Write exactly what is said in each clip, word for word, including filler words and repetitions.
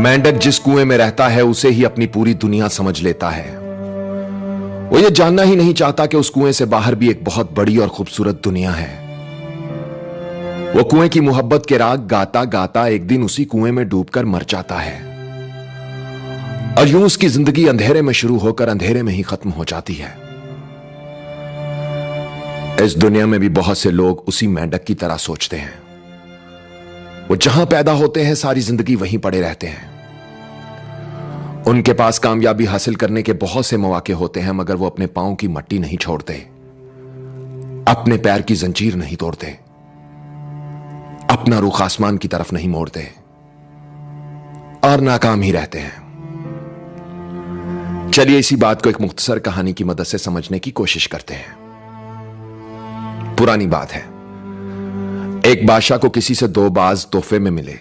मेंढक जिस कुएं में रहता है, उसे ही अपनी पूरी दुनिया समझ लेता है। वो ये जानना ही नहीं चाहता कि उस कुएं से बाहर भी एक बहुत बड़ी और खूबसूरत दुनिया है। वो कुएं की मोहब्बत के राग गाता गाता एक दिन उसी कुएं में डूबकर मर जाता है। और यूं उसकी जिंदगी अंधेरे में शुरू होकर अंधेरे में ही खत्म हो जाती है। इस दुनिया में भी बहुत से लोग उसी मेंढक की तरह सोचते हैं। वो जहां पैदा होते हैं, सारी जिंदगी वहीं पड़े रहते हैं। उनके पास कामयाबी हासिल करने के बहुत से मौके होते हैं, मगर वो अपने पाँव की मट्टी नहीं छोड़ते, अपने पैर की जंजीर नहीं तोड़ते, अपना रुख आसमान की तरफ नहीं मोड़ते और नाकाम ही रहते हैं। चलिए, इसी बात को एक मुख्तसर कहानी की मदद से समझने की कोशिश करते हैं। पुरानी बात है, एक बादशाह को किसी से दो बाज तोहफे में मिले।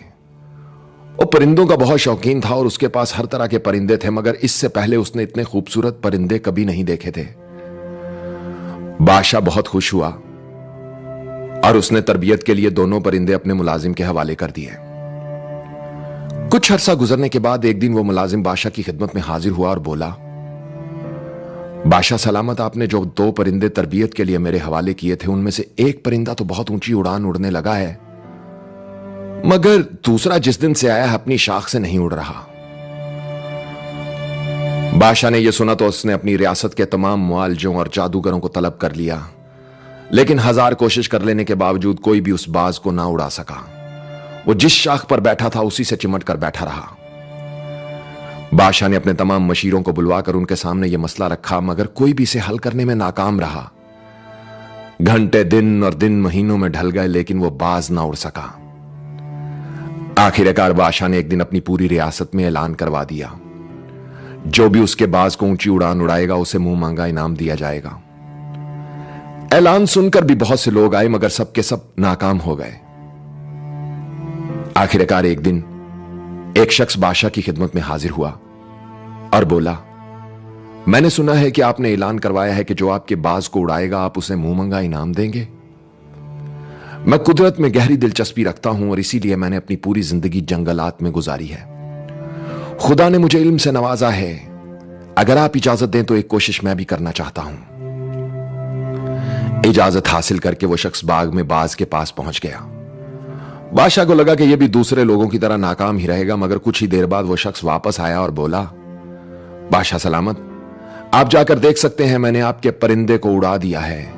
वो परिंदों का बहुत शौकीन था और उसके पास हर तरह के परिंदे थे, मगर इससे पहले उसने इतने खूबसूरत परिंदे कभी नहीं देखे थे। बादशाह बहुत खुश हुआ और उसने तरबियत के लिए दोनों परिंदे अपने मुलाजिम के हवाले कर दिए। कुछ अरसा गुजरने के बाद एक दिन वो मुलाजिम बादशाह की खिदमत में हाजिर हुआ और बोला, "बादशाह सलामत, आपने जो दो परिंदे तरबियत के लिए मेरे हवाले किए थे, उनमें से एक परिंदा तो बहुत ऊंची उड़ान उड़ने लगा है, मगर दूसरा जिस दिन से आया है, अपनी शाख से नहीं उड़ रहा।" बादशाह ने यह सुना तो उसने अपनी रियासत के तमाम मुआलजों और जादूगरों को तलब कर लिया, लेकिन हजार कोशिश कर लेने के बावजूद कोई भी उस बाज को ना उड़ा सका। वो जिस शाख पर बैठा था, उसी से चिमट कर बैठा रहा। बादशाह ने अपने तमाम मशीरों को बुलवाकर उनके सामने यह मसला रखा, मगर कोई भी इसे हल करने में नाकाम रहा। घंटे दिन और दिन महीनों में ढल गए, लेकिन वो बाज ना उड़ सका। आखिरकार बादशाह ने एक दिन अपनी पूरी रियासत में ऐलान करवा दिया, "जो भी उसके बाज को ऊंची उड़ान उड़ाएगा, उसे मुंह मांगा इनाम दिया जाएगा।" ऐलान सुनकर भी बहुत से लोग आए, मगर सब के सब नाकाम हो गए। आखिरकार एक दिन एक शख्स बादशाह की खिदमत में हाजिर हुआ और बोला, "मैंने सुना है कि आपने ऐलान करवाया है कि जो आपके बाज को उड़ाएगा, आप उसे मुंह मांगा इनाम देंगे। मैं कुदरत में गहरी दिलचस्पी रखता हूं और इसीलिए मैंने अपनी पूरी जिंदगी जंगलात में गुजारी है। खुदा ने मुझे इल्म से नवाजा है। अगर आप इजाजत दें तो एक कोशिश मैं भी करना चाहता हूं।" इजाजत हासिल करके वो शख्स बाग में बाज के पास पहुंच गया। बादशाह को लगा कि यह भी दूसरे लोगों की तरह नाकाम ही रहेगा, मगर कुछ ही देर बाद वो शख्स वापस आया और बोला, "बादशाह सलामत, आप जाकर देख सकते हैं, मैंने आपके परिंदे को उड़ा दिया है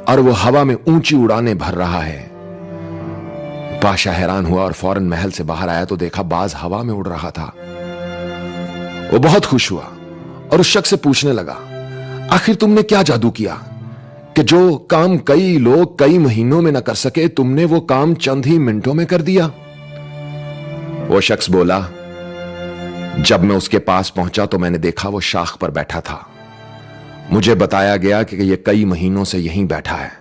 और वो हवा में ऊंची उड़ानें भर रहा है।" बादशाह हैरान हुआ और फौरन महल से बाहर आया तो देखा, बाज हवा में उड़ रहा था। वो बहुत खुश हुआ और उस शख्स से पूछने लगा, "आखिर तुमने क्या जादू किया कि जो काम कई लोग कई महीनों में न कर सके, तुमने वो काम चंद ही मिनटों में कर दिया?" वो शख्स बोला, "जब मैं उसके पास पहुंचा तो मैंने देखा वो शाख पर बैठा था। मुझे बताया गया कि ये कई महीनों से यहीं बैठा है।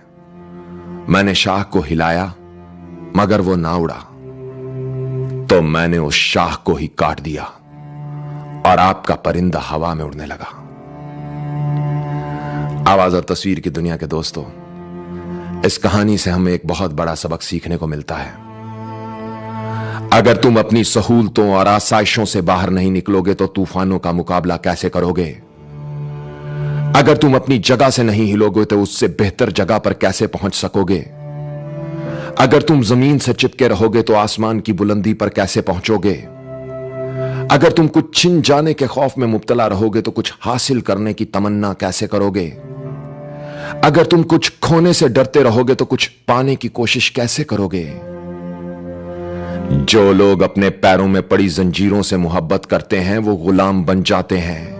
मैंने शाख को हिलाया, मगर वो ना उड़ा, तो मैंने उस शाख को ही काट दिया और आपका परिंदा हवा में उड़ने लगा।" आवाज और तस्वीर की दुनिया के दोस्तों, इस कहानी से हमें एक बहुत बड़ा सबक सीखने को मिलता है। अगर तुम अपनी सहूलतों और आसाइशों से बाहर नहीं निकलोगे, तो तूफानों का मुकाबला कैसे करोगे? अगर तुम अपनी जगह से नहीं हिलोगे, तो उससे बेहतर जगह पर कैसे पहुंच सकोगे? अगर तुम जमीन से चिपके रहोगे, तो आसमान की बुलंदी पर कैसे पहुंचोगे? अगर तुम कुछ छिन जाने के खौफ में मुब्तला रहोगे, तो कुछ हासिल करने की तमन्ना कैसे करोगे? अगर तुम कुछ खोने से डरते रहोगे, तो कुछ पाने की कोशिश कैसे करोगे? जो लोग अपने पैरों में पड़ी जंजीरों से मोहब्बत करते हैं, वो गुलाम बन जाते हैं।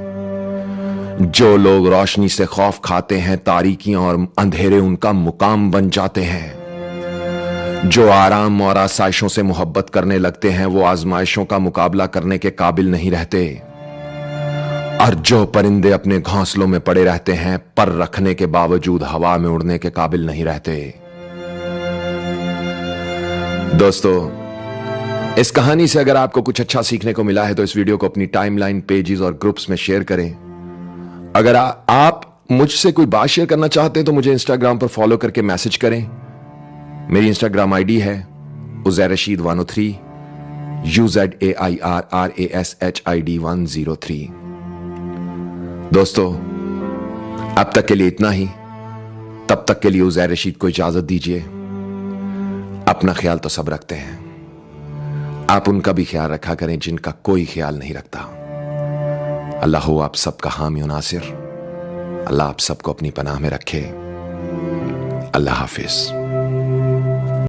जो लोग रोशनी से खौफ खाते हैं, तारीकियां और अंधेरे उनका मुकाम बन जाते हैं। जो आराम और आसाइशों से मोहब्बत करने लगते हैं, वो आजमाइशों का मुकाबला करने के काबिल नहीं रहते। और जो परिंदे अपने घोंसलों में पड़े रहते हैं, पर रखने के बावजूद हवा में उड़ने के काबिल नहीं रहते। दोस्तों, इस कहानी से अगर आपको कुछ अच्छा सीखने को मिला है, तो इस वीडियो को अपनी टाइमलाइन, पेजेस और ग्रुप्स में शेयर करें। अगर आ, आप मुझसे कोई बात शेयर करना चाहते हैं, तो मुझे Instagram पर फॉलो करके मैसेज करें। मेरी Instagram ID है Uzair Rashid one O three. U Z A I R R A S H I D one zero three. دوستو، اب تک کے لیے اتنا ہی۔ تب تک کے لیے عزیر رشید کو اجازت دیجیے۔ اپنا خیال تو سب رکھتے ہیں، آپ ان کا بھی خیال رکھا کریں جن کا کوئی خیال نہیں رکھتا۔ اللہ ہو آپ سب کا حامی و ناصر۔ اللہ آپ سب کو اپنی پناہ میں رکھے۔ اللہ حافظ۔